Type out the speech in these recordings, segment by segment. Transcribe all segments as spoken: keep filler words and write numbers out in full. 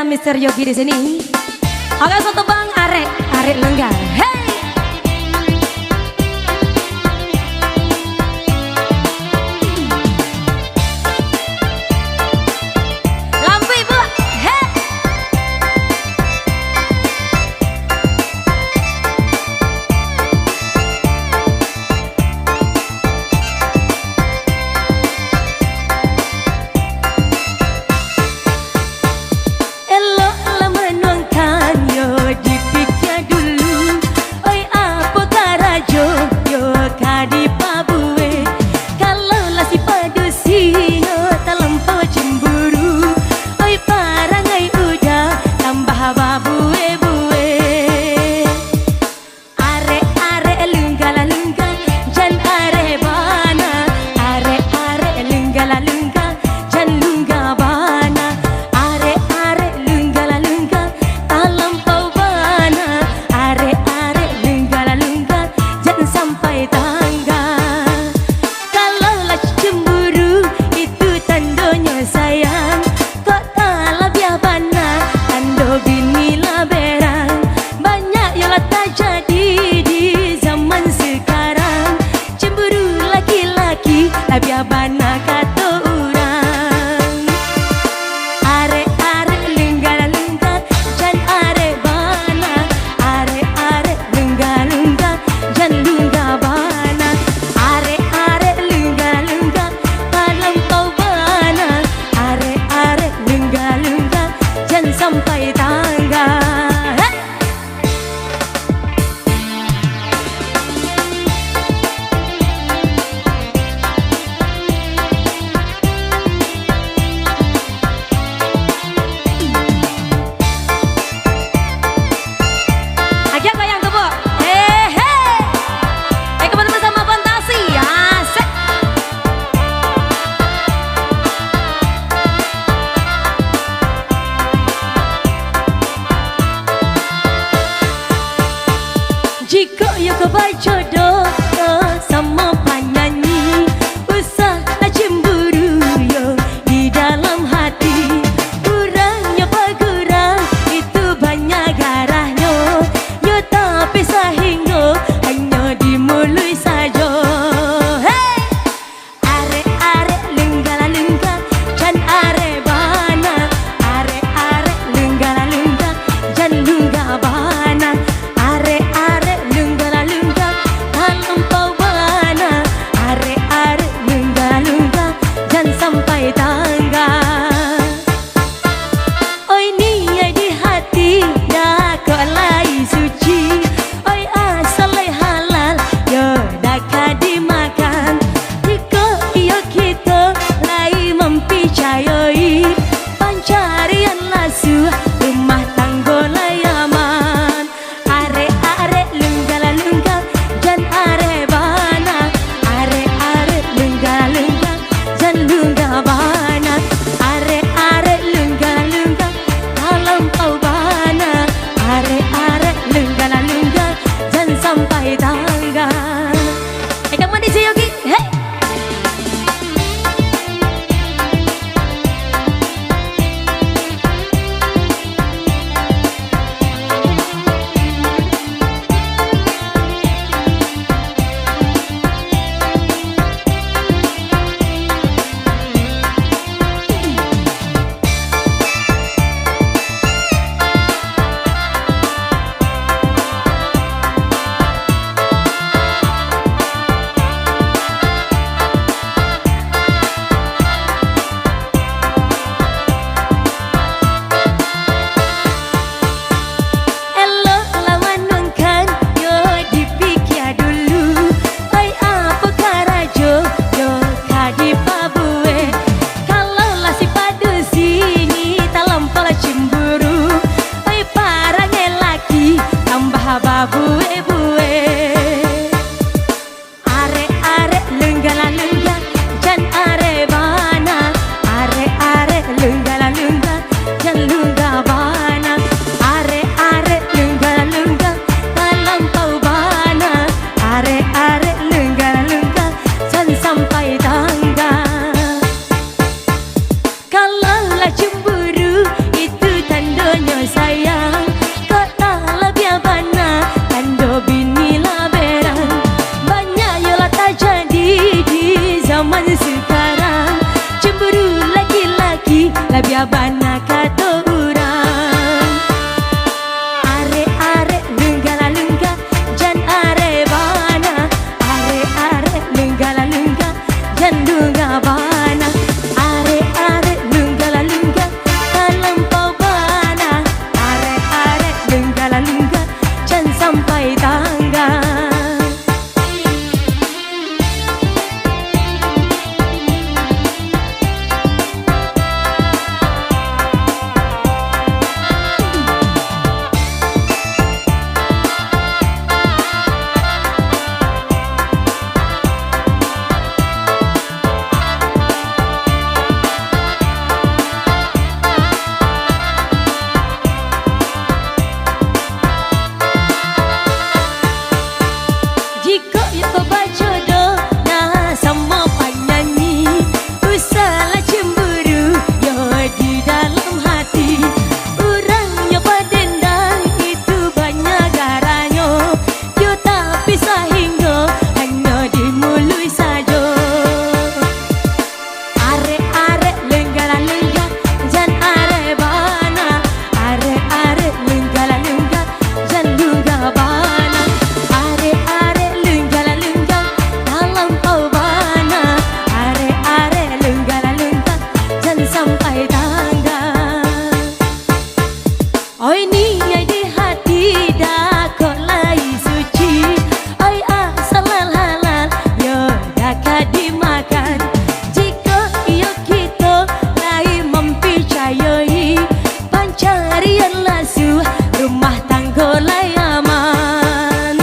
Mister Yogi di sini. Oke, satu bang, arek, arek lenggang. Hei! Lampu, Ibu. Hei! Eloklah manuangkan, yo dipikia dulu. Oi, apo karajo, yo ka dipabuek? Kalau lah si padusi, yo talampau cemburu. Oi, parangai uda, tambah babuek-buek. Arek-arek lungga lah lungga, jan arek bana. Arek-arek lungga lah lungga, jan lungga bana. Arek-arek lungga lah lungga, talampau bana. Arek-arek lungga lah lungga, jan sampai tangga. Kalau lah cemburu, itu tandonyo sayang. Kok talabiah bana, tando bini lah berang. Banyak yo lah tajadi di zaman sekarang. Cemburu laki-laki, labiah bana kato urang. Arek-arek lungga lah lungga, jan arek bana. Arek-arek lungga-lungga, jan lungga bana. Arek-arek lungga-lungga, talampau bana. Arek-arek lungga-lungga, jan sampai tangga. Hei! Agiah goyang tu, Bu. Hehe. Eh, kembali bersama Fantasi. Asik. Jikok yo ka bajodoh samo panyanyi, usahlah cemburu yo di dalam hati. Kurangnyo pagurang itu banyak garahnyo, yo tapi sahinggo hanyo di muluik sajo. Hei! Arek-arek lungga lah lungga, jan arek bana. Arek-arek lungga lah lungga, jan lungga bana. Arek-arek lungga lah lungga, Oi niaik di hati, dak kok lai suci. Oi asal halal, yo dak ka dimakan. Jikok iyo kito lai mampicayoi, pancarian lasuah, rumah tanggo lai aman.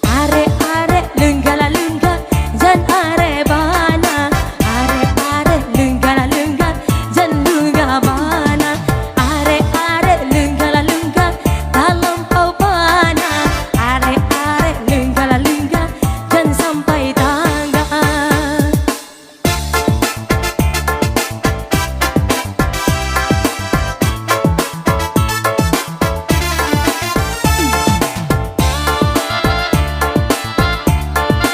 Arek-arek lungga lah lungga, jan arek bana. Arek-arek lungga lah lungga, jan lungga bana. Arek-arek lungga lah lungga, talampau bana. Arek-arek lungga lah lungga, jan sampai tangga.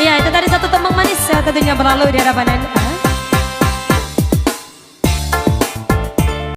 Iya, itu tadi satu tembang manis yang tentunya berlalu di hadapan Anda.